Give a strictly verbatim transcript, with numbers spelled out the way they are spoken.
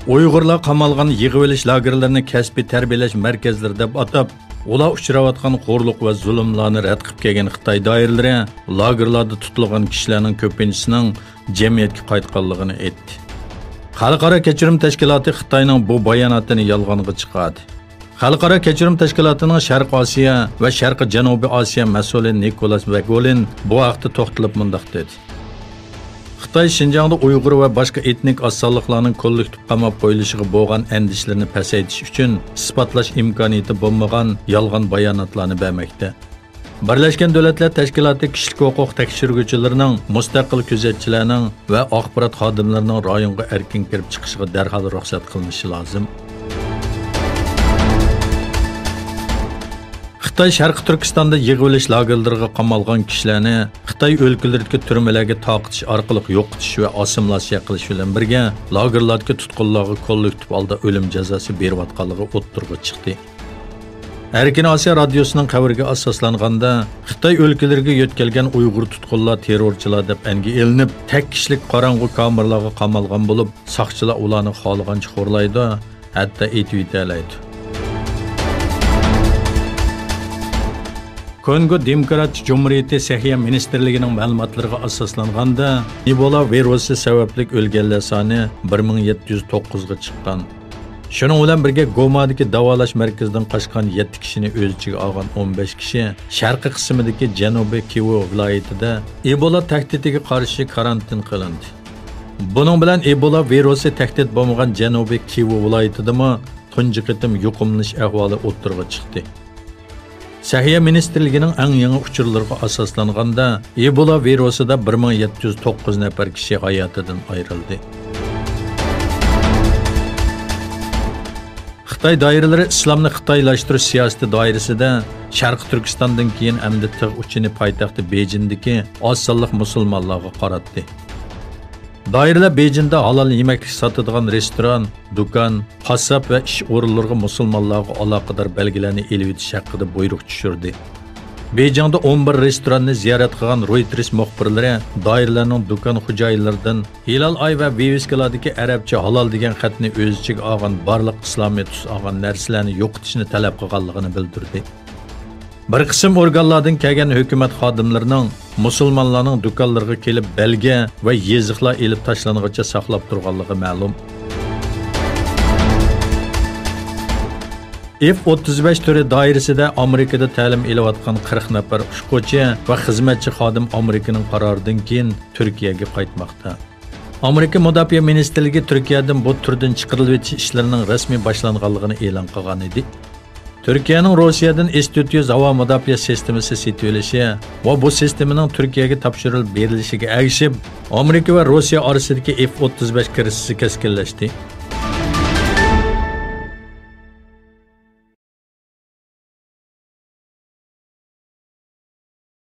ئۇيغۇرلار قامالغان يىغىۋېلىش لاگېرلىرىنى كەسپىي تەربىيەلەش مەركەزلىرى دەپ ئاتاپ، ئۇلار ئۇچراۋاتقان خورلۇق ۋە زۇلۇملارنى رەت قىلىپ كەلگەن خىتاي دائىرىلىرى لاگېرلاردا تۇتۇلغان كىشىلەرنىڭ كۆپىنچىسىنىڭ جەمئىيەتكە قايتقانلىقىنى ئېيتتى. خەلقئارا كەچۈرۈم تەشكىلاتى خىتاينىڭ بۇ باياناتىنى يالغانغا چىقاردى. خەلقئارا كەچۈرۈم تەشكىلاتىنىڭ شەرقىي ئاسىيا ۋە شەرقىي جەنۇبىي ئاسىيا مەسئۇلى نىكولاس ۋەگولىن بۇ ھەقتە توختىلىپ مۇنداق دېدى: خىتاي شىنجاڭدا ئۇيغۇر ۋە باشقا ئېتنىك ئاز سانلىقلارنىڭ كوللېكتىپ قاماپ قويۇلۇشىغا بولغان ئەندىشىلىرىنى پەسەيتىش ئۈچۈن ئىسپاتلاش ئىمكانىيىتى بولمىغان يالغان باياناتلارنى بەرمەكتە. بىرلەشكەن دۆلەتلەر تەشكىلاتى كىشىلىك ھوقۇق تەكشۈرگۈچىلىرىنىڭ، مۇستەقىل كۆزەتچىلەرنىڭ ۋە ئاخبارات خادىملىرىنىڭ رايونغا ئەركىن كىرىپ چىقىشىغا دەرھال رۇخسەت قىلىنىشى لازىم. خىتاي شەرقىي تۈركىستاندا يىغىۋېلىش لاگېرلىرىغا قامالغان كىشىلەرنى خىتاي ئۆلكىلىرىدىكى تۈرمىلەرگە تارقىتىش ئارقىلىق يوقىتىش ۋە ئاسسىمىلياتسىيە قىلىش بىلەن بىرگە، لاگېرلاردىكى تۇتقۇنلارغا كوللېكتىپ ھالدا ئۆلۈم جازاسى بېرىۋاتقانلىقى ئوتتۇرىغا چىقتى. ئەركىن ئاسىيا رادىيوسىنىڭ خەۋىرىگە ئاساسلانغاندا، خىتاي ئۆلكىلىرىگە يۆتكەلگەن ئۇيغۇر تۇتقۇنلار تېررورچىلار دەپ ئەنگە ئېلىنىپ، تەك كىشىلىك قاراڭغۇ كامېرىلارغا قامالغان بولۇپ، ساقچىلار ئۇلارنى خالىغانچە خورلايدۇ، ھەتتا ئېتىۋېتەلەيدۇ. كونگو دېموكراتىك جۇمھۇرىيىتى سەھىيە مىنىستىرلىكىنىڭ مەلۇماتلىرىغا ئاساسلانغاندا، ئىبولا ۋىرۇسى سەۋەبلىك ئۆلگەنلەر سانى بىر مىڭ يەتتە يۈز توققۇزغا چىققان. شۇنىڭ بىلەن بىرگە، گومادىكى داۋالاش مەركىزىدىن قاچقان يەتتە كىشىنى ئۆز ئىچىگە ئالغان ئون بەش كىشى شەرقىي قىسمىدىكى جەنۇبىي كىۋو ۋىلايىتىدە ئىبولا تەھدىتىگە قارشى كارانتىن قىلىندى. بۇنىڭ بىلەن ئىبولا ۋىرۇسى تەھدىت بولمىغان جەنۇبىي كىۋو ۋىلايىتىدىمۇ تۇنجى قېتىم يۇقۇملىنىش ئەھۋالى ئوتتۇرىغا چىقتى. سەھىيە مىنىستىرلىكىنىڭ ئەڭ يېڭى ئۇچۇرلىرىغا ئاساسلانغاندا، ئىبولا ۋىرۇسىدا بىر مىڭ يەتتە يۈز توققۇز نەپەر كىشى ھاياتىدىن ئايرىلدى. خىتاي دائىرىلىرى ئىسلامنى خىتايلاشتۇرۇش سىياسىتى دائىرىسىدە شەرقىي تۈركىستاندىن كېيىن ئەمدى تىغ ئۇچىنى پايتەختى بېيجىڭدىكى ئاز سانلىق مۇسۇلمانلارغا قاراتتى. دائىرىلەر بېيجىڭدا ھالال يېمەكلىك ساتىدىغان رېستوران، دۇكان، قاسساپ ۋە ئىش ئورۇنلىرىغا مۇسۇلمانلارغا ئالاقىدار بەلگىلەرنى ئېلىۋېتىش ھەققىدە بۇيرۇق چۈشۈردى. بېيجىڭدا ئون بىر رېستوراننى زىيارەت قىلغان رويتېرس مۇخبىرلىرى دائىرىلەرنىڭ دۇكان خوجايىنلىرىدىن ھىلال ئاي ۋە ۋىۋىسكىلاردىكى ئەرەبچە ھالال دېگەن خەتنى ئۆز ئىچىگە ئالغان بارلىق ئىسلامىي تۈس ئالغان نەرسىلەرنى يوقىتىشنى تەلەپ قىلغانلىقىنى بىلدۈردى. بىر قىسىم ئورگانلاردىن كەلگەن ھۆكۈمەت خادىملىرىنىڭ مۇسۇلمانلارنىڭ دۇكانلىرىغا كېلىپ بەلگە ۋە يېزىقلار ئېلىپ تاشلانغىچە ساقلاپ تۇرغانلىقى مەلۇم. ئېف ئوتتۇز بەش تۈرى دائىرىسىدە ئامېرىكىدا تەلىم ئېلىۋاتقان قىرىق نەپەر ئۇچقۇچى ۋە خىزمەتچى خادىم ئامېرىكىنىڭ قارارىدىن كېيىن تۈركىيەگە قايتماقتا. ئامېرىكا مۇداپىئە مىنىستىرلىكى تۈركىيەدىن بۇ تۈردىن چىقىرىلىۋېتىش ئىشلىرىنىڭ رەسمىي باشلانغانلىقىنى ئېلان قىلغان ئىدى. تۈركىيەنىڭ روسىيەدىن ئېس تۆت يۈز ھاۋا مۇداپىئە سىستېمىسى سېتىۋېلىشى ۋە بۇ سىستېمىنىڭ تۈركىيەگە تاپشۇرۇلۇپ بېرىلىشىگە ئەگىشىپ، ئامېرىكا ۋە روسىيە ئارىسىدىكى ئېف ئوتتۇز بەش كىرىزىسى كەسكىنلەشتى.